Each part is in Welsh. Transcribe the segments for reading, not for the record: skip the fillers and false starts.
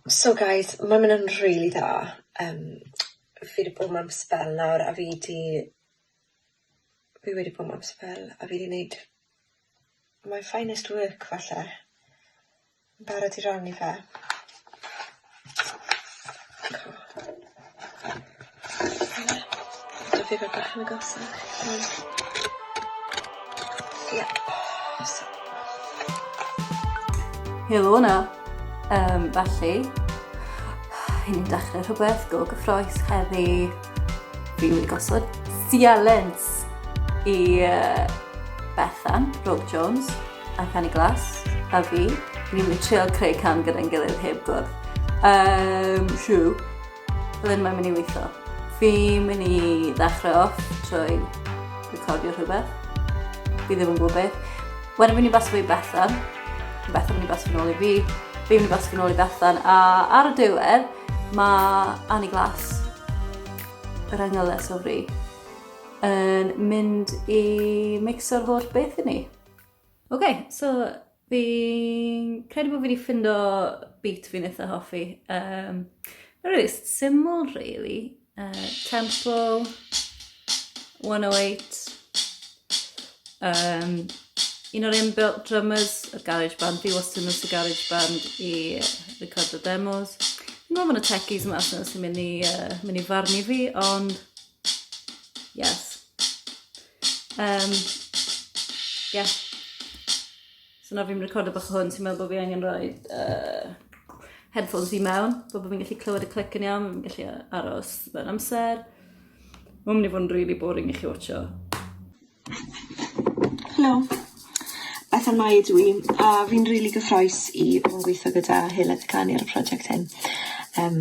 So guys, mae'n mynd yn rili dda. Yym fi 'di bod 'ma am sbel nawr a fi 'di... Fi wedi bod 'ma am sbel a fi 'di neud my finest work falle. Yn barod i rannu fe. Ie. Fi fel bach yn agosach. Yym. Ie. So. Helo 'na. Yym felly 'yn ni'n dechre rhwbeth go gyffrous heddi. Fi wedi gosod sialens i yy Bethan, Rob Jones a Canu Glas a fi. Ni'n mynd i trial creu can gyda'n gilydd heb gwrdd. Yym shw. Fel hyn mae'n mynd i weithio. Fi'n mynd i ddechrau off trwy recordio rhywbeth. Fi ddim yn gwybod beth. Wedyn fi'n mynd i basio fo i Bethan. Bethan mynd i basio fo nôl i fi. Fi'n mynd i basio fo nôl i Bethan. A ar y diwedd, mae Annie Glass, yr angyles o fri, yn mynd i mixo'r holl beth i ni. Ok, so fi'n credu bod fi wedi ffindo beat fi'n eitha hoffi. Um, Mae'n really syml, really. Uh, tempo, 108. Um, un o'r inbuilt drummers, y garage band. Fi wastad yn y garage band i recordo demos. Fi'n gwybod bod yna techies mas yna sy'n mynd i, uh, mynd i farnu fi, ond yes. Um, yeah. So nawr fi'n recordo bach o hwn, ti'n meddwl bod fi angen rhoi uh, headphones fi mewn, bod fi'n gallu clywed y clic yn iawn, fi'n gallu aros mewn amser. Mae'n mynd i fod yn really boring i chi watcho. Helo. Bethan Mai ydw i, a fi'n rili gyffrous i fod yn gweithio gyda Heledd Canu ar y prosiect hyn. Yym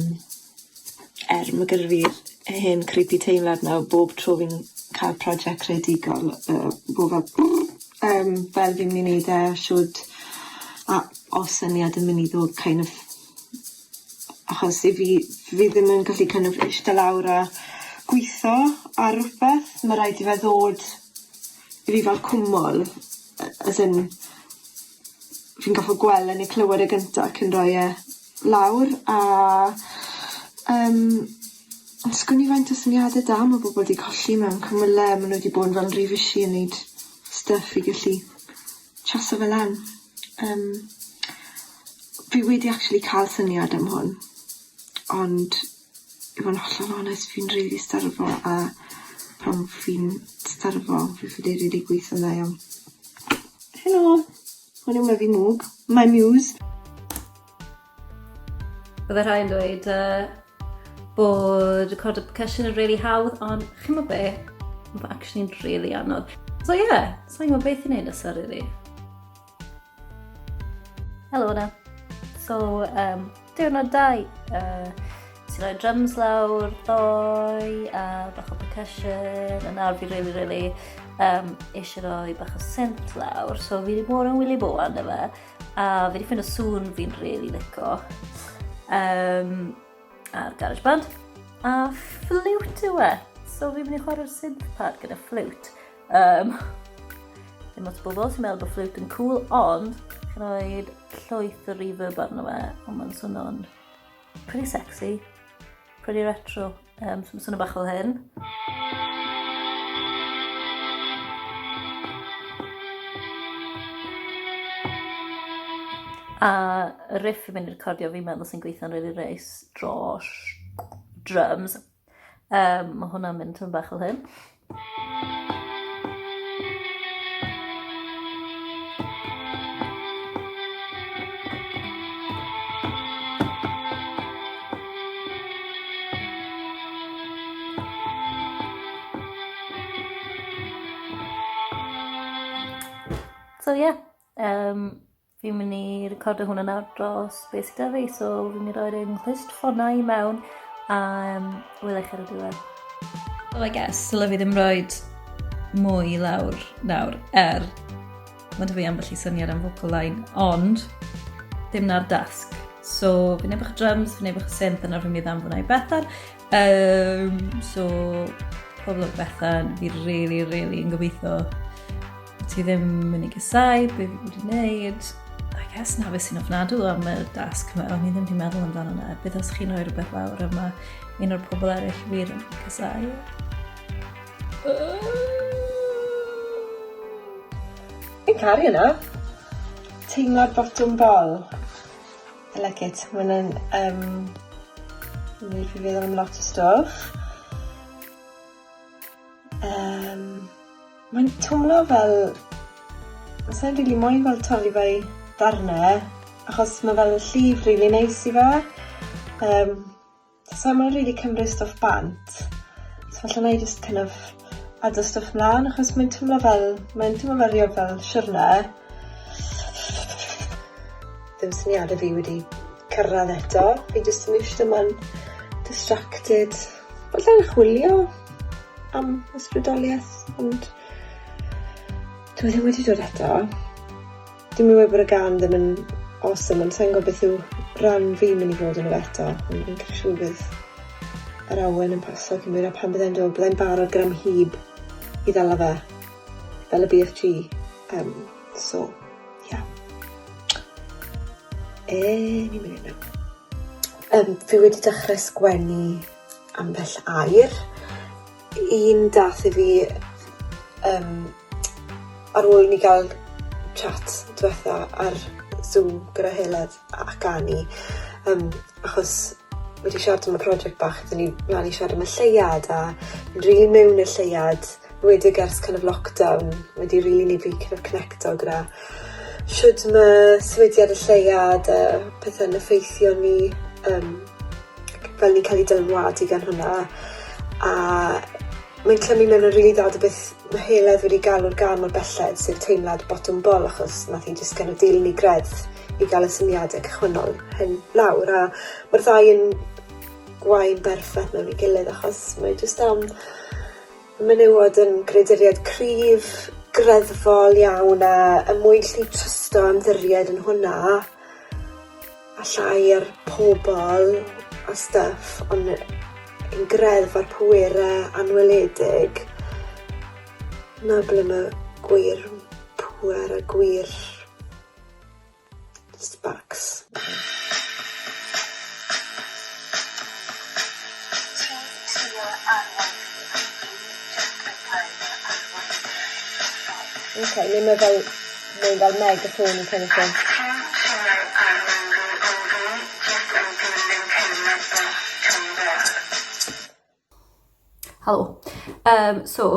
er ma' gyda fi'r hen creepy teimlad 'na o bob tro fi'n ca'l project creadigol yy bo' fel yym fel fi'n myn' i neud e a shwd a o's syniad yn myn' i ddod kind of achos 'yf fi fi ddim yn gallu kind of ishte lawr a gwitho ar rwbeth ma' raid i fe ddod i fi fel cwmwl yy as in fi'n goffod gwel' e ne' clywed e gynta cyn roi e lawr a yym ond sgwn i faint o syniade da ma' bobol 'di colli mewn cymyle ma' nw 'di bod yn fel rhy fishi yn neud styff i gellu chaso fe lan. Yym fi wedi actually ca'l syniad am hwn ond i fo' yn hollol onest fi'n rili starfo a pan fi'n starfo fi ffili rili gweitho'n dda iawn. Helo! Hwn yw Myfi Mwg, my muse. Bydde rhai yn dweud uh, bod recordo percussion yn really hawdd, ond chi'n gwybod be? Mae'n actually'n really anodd. So ie, yeah, sa'n gwybod beth i wneud nesaf, really. Helo na. So, um, diwrnod dau. Uh, ti'n rhoi drums lawr ddoe, a bach o percussion, a nawr fi really, really um, eisiau rhoi bach o synth lawr, so fi wedi bod yn wili bo arno fe. A fi wedi ffindo sŵn fi'n really lico. Um, ar GarageBand. A flute yw e. So fi'n mynd i chwarae'r synth pad gyda flute. Um, dim lot o bobl sy'n meddwl bod flute yn cool, ond chi'n rhoi llwyth o reverb arno fe, ond mae'n swnio'n pretty sexy, pretty retro. Um, so mae'n swnio bach fel hyn. A y riff fi'n mynd i recordio fi'n meddwl sy'n gweithio'n rili neis dros drums. Um, mae hwnna'n mynd tyn bach fel hyn. So ie, yeah, um, fi'n mynd i recordo hwnna nawr dros beth sydd 'da fi, so fi'n mynd i roi'r un clustffonau i mewn a um, wela i chi ar y diwedd. Well, I guess, dyle fi ddim roed mwy i lawr nawr, er mae 'da fi ambell i syniad am vocal line, ond dim na'r dasg. So, fi'n neud bach o drums, fi'n neud bach o synth, a nawr fi'n mynd i ddanfon i Bethan. Um, so, pob lwc Bethan, fi really, really yn gobeithio ti ddim yn mynd i gysau, beth fi wedi wneud. guess na beth sy'n ofnadw am y dasg yma, o'n i ddim wedi meddwl amdano yna. Beth os chi'n rhoi rhywbeth lawr a mae un o'r pobl eraill wir yn casau. Fi'n caru hwnna. Teimlad botwm bol. I like it. Ma' wnna'n yym neud fi feddwl am lot o stwff. Yym mae'n twmlo fel sai'n rili moyn fel torri fe i ddarne achos ma' fel llif rili neis i fe. Yym so ma'n rili cymryd stwff bant. So falle 'nai jyst kind of ado stwff mlan achos mae'n twmlo fel mae'n twmlo fel rîl fel siwrne. Ddim syniade fi wedi cyrradd eto. Fi jyst yn ishte 'ma'n distracted. Falle'n chwilio am ysbrydolieth ond dwi e ddim wedi dod eto. Dim yn gweud bod y gân ddim yn awesome ond sai'n gwbo beth yw ran fi myn' i fod yno fe eto ond fi'n siŵr bydd yr awen yn paso cyn hwyr a pan bydd e'n dod byddai'n barod gyda'm hyb i ddala fe fel y BFG yym so ie. Any minute now. Yym fi wedi dechre sgwennu ambell air. Un dath i fi yym ar ôl i ni ga'l chat dwetha ar Zoom gyda Heledd ac Ani yym achos wedi siarad am y project bach 'dyn ni mlan i siarad am y Lleuad a mynd rili mewn i'r Lleuad, enwedig ers kind of lockdown wedi rili neud fi kind of connecto gyda shwd ma' symudiad y Lleuad a pethe'n effeithio ni yym fel ni'n ca'l 'u dylanwadu gan hwnna a mae'n clymu mewn yn rili dda 'da beth ma' Heledd wedi galw'r gân mor belled sef teimlad botwm bol achos nath hi jyst kind of dilyn 'i greddf i ga'l y syniade cychwynnol hyn lawr a ma'r ddau yn gwau'n berffeth mewn i gilydd achos mae jyst am menywod yn greaduriaid cryf, greddfol iawn a y mwy 'llu trysto ymddiried yn hwnna a llai ar pobol a stuff on' ein greddf a'r pwere anweledig 'na ble ma' gwir pŵer a gwir sparks. Ok neu mae fel mae fel megaphone kind of thing. Helo. Yym so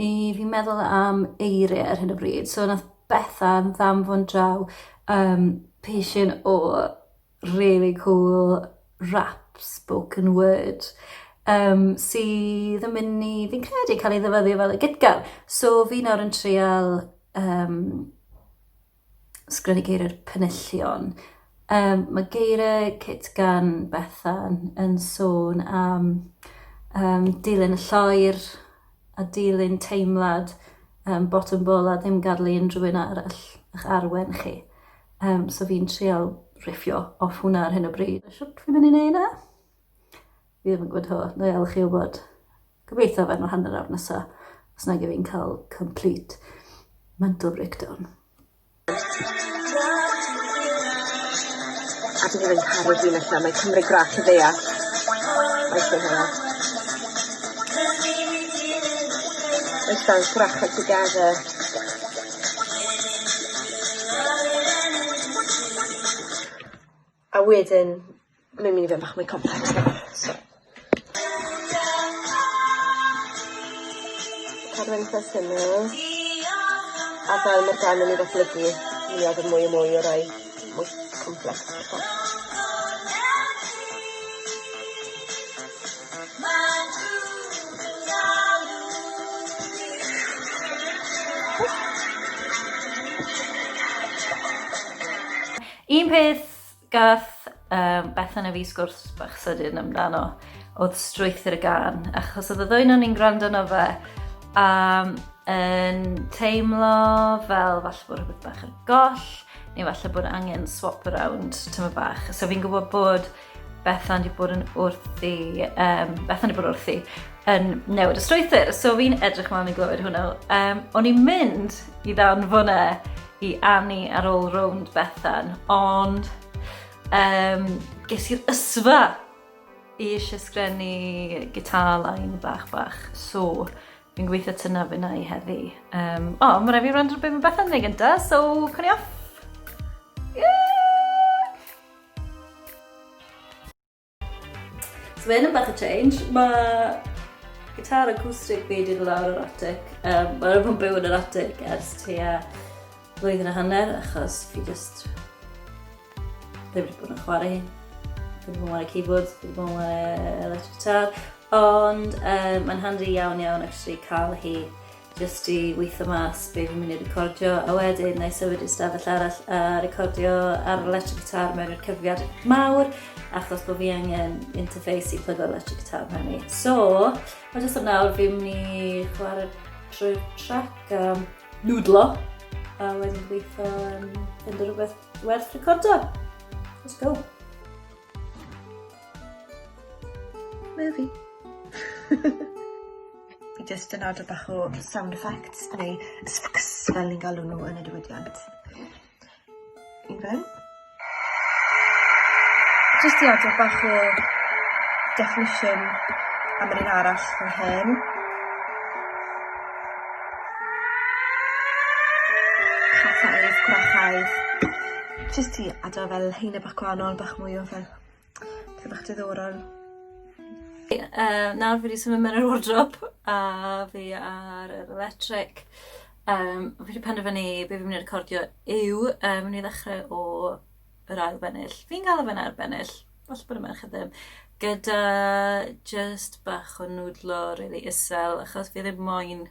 i fi'n meddwl am eirie ar hyn o bryd so nath Bethan ddanfon draw yym pishyn o rili cŵl rap spoken word yym sydd yn myn' i fi'n credu ca'l ei ddefyddio fel y gytgan. So fi nawr yn trial yym sgrennu geiriau'r penillion. Yym ma' geire cytgan Bethan yn sôn am yym dilyn y lloer a dilyn teimlad yym botwm bol a ddim gadel i unryw un arall 'ych arwen chi. Yym so fi'n trial riffio off hwnna ar hyn o bryd. Shwt fi'n myn' i neu' 'na? Fi ddim yn gwd ho, nai adael chi wbod. Gobeithio fewn yr hanner awr nesa os nag 'yf fi'n ca'l complete mental breakdown. A dwi ddim yn caru hi felly mae Cymru grac i ddeall. Mae eisiau hwnna. Let's dance gracha together. A wedyn mae'n mynd i fynd bach mwy complex nawr, so. Cadw e'n itha syml. A fel ma'r gân yn mynd i ddatblygu, mi oedd mwy a mwy o rai mwy complex pethe. Un peth gath yym Bethan a fi sgwrs bach sydyn amdano o'dd strwythur y gân achos o'dd y ddwy onon ni'n gwrando arno fe a yn teimlo fel falle bod rhywbeth bach ar goll neu falle bod angen swap around tymed bach. So fi'n gwybod bod Bethan 'di bod yn wrthi yym Bethan 'di bod wrthi yn newid y strwythur so fi'n edrych mlaen i glywed hwnnw. Yym o'n i'n mynd i ddanfon e i Annie ar ôl rownd Bethan, ond um, ges i'r ysfa i eisiau sgrennu guitar line bach bach, so fi'n gobeithio tyna fy na i heddi. Um, o, oh, mae rhaid fi wrando ar beth mae Bethan yn ei gynta, so cwn i off! Yeah! So mae hyn yn bach o change. Mae gitar acoustic fi wedi dod lawr o'r attic. Um, mae rhywbeth yn byw yn yr attic ers tua blwyddyn a hanner achos fi just ddim wedi bod yn chwarae hi. Fi wedi bod yn chwarae keyboard, fi wedi bod yn chwarae electric guitar. Ond um, mae'n handi iawn iawn actually cael hi jyst i weithio mas be fi'n mynd i recordio a wedyn na i symud i'r stafell arall a recordio ar electric guitar mewn i'r cyfrifiad mawr achos bod fi angen interface i plygo electric guitar mewn i. So, mae jyst am nawr fi'n mynd i chwarae trwy'r track a noodlo a wedyn gobeithio um, ffeindio rhywbeth werth recordo. Let's go. Movie. Fi jyst yn adro bach o sound effects neu sfx fel ni'n galw nhw yn y diwydiant. Un fan. Jyst i adro bach o definition am yr un arall fan hyn. Cataidd, gwrachaidd. Jyst i ado fel heine bach gwahanol, bach mwy o fel pethe bach diddorol. Yy nawr fi 'di symud mewn i'r wardrobe a fi ar yr electric. Yym fi 'di penderfynu be' fi myn' i recordio yw yy myn' i ddechre o yr ail bennill. Fi'n galw fe'n ail bennill, falle bod y merched ddim. Gyda jyst bach o nwdlo rili isel achos fi ddim moyn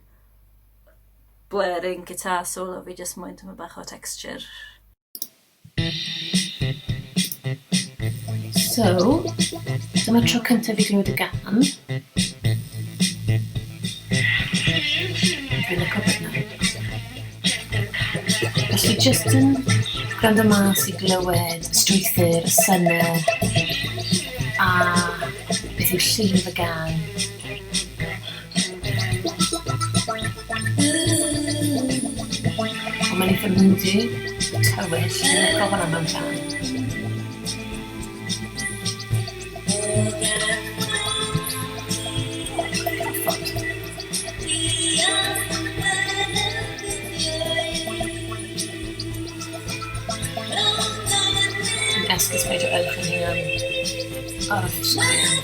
blaring guitar solo fi jyst moyn tymed bach o texture. So, dyma'r tro cyntaf fi glywed y gân. Fi'n lico bit 'na. Felly jyst yn gwrando mas i glywed y strwythur, y synau, a beth yw llif y gân. Ond mae'n eitha moody, tywyll, fi'n lico hwnna mewn cân. Dwi'n esgus peidio edrych yn hunan ar y sgrin.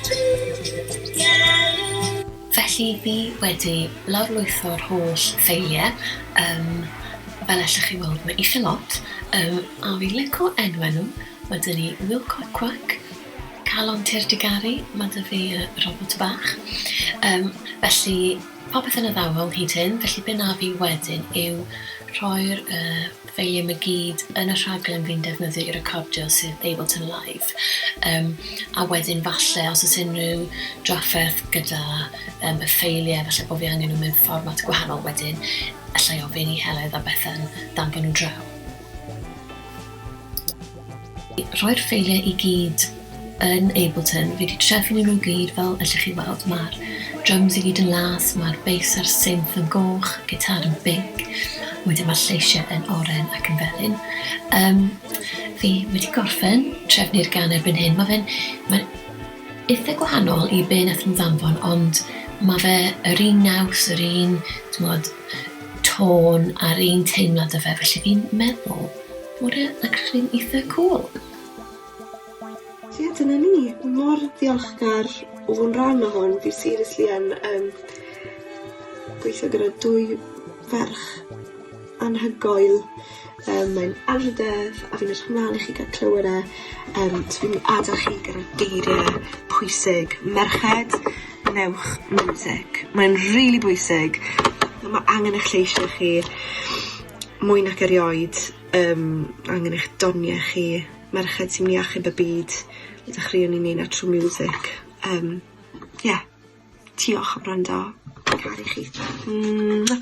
Felly fi wedi lawrlwytho'r holl ffeiliau, yym fel ellwch chi weld mae eitha lot, yym a fi'n lico enwau nhw, ma' 'da ni Wil Cwac Cwac, Calon Tir Digaru, ma' 'da fi yy robot bach, yym felly popeth yn addawol hyd hyn, felly be' 'na fi wedyn yw rhoi'r yy ffeiliau 'ma gyd yn y rhaglen fi'n defnyddio i recordio sef Ableton Live yym a wedyn falle os oes unrhyw drafferth gyda yym y ffeiliau falle bod fi angen nhw mewn fformat gwahanol wedyn alla i ofyn i Heledd a Bethan danfon nhw draw. Rhoi'r ffeiliau i gyd yn Ableton, fi 'di trefnu nhw gyd fel ellwch chi weld ma'r drums i gyd yn las, ma'r bass a'r synth yn goch, gitar yn binc, wedyn ma'r lleisiau yn oren ac yn felyn. Yym fi wedi gorffen trefnu'r gân erbyn hyn, ma' fe'n ma'n itha gwahanol i be nath nhw ddanfon ond ma' fe yr un naws, yr un t'mod tôn a'r un teimlad 'da fe felly fi'n meddwl bod e actually'n itha cŵl. So ie dyna ni. Mor ddiolchgar o fod yn rhan o hwn. Fi seriously yn yym gweithio gyda dwy ferch anhygoel yym mae'n anrhydedd a fi'n edrych ymlaen i chi ga'l clywed e yym so fi'n adel chi gyda'r geirie pwysig. Merched newch miwsig. Mae'n rili bwysig. Ma' angen 'ych lleisie chi mwy nac erioed yym angen eich donie chi. Merched sy'n myn' i achub y byd. Dechreuon ni neud 'na trw miwsic. Yym ie. Diolch am wrando. Caru chi. Mwah.